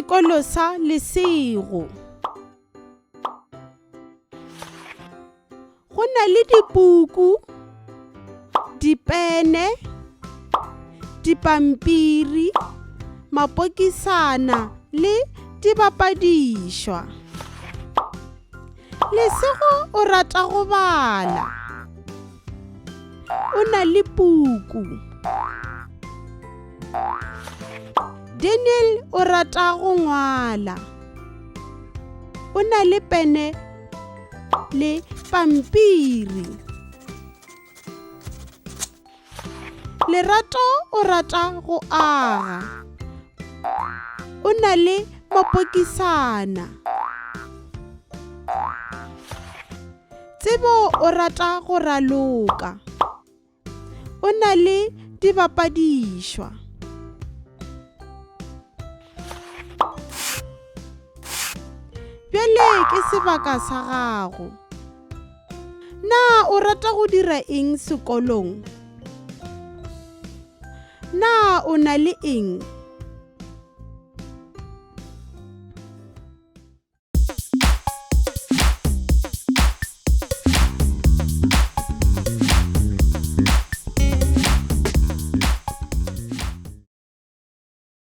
sekolo sa Lesego. Go na le dipuku, dipene, dipampiri, mapokisana le dibapadišwa. Lesego o rata go bala. O na le puku. Daniel o rata go ngwala. O na le pene le pampiri. Lerato o rata go aga. O na le mapokisana. Tsebo o rata go raloka. O na le dibapadišwa. Bjale ke sebaka sa gago. Na o rata go dira eng sekolong? Na o na le eng?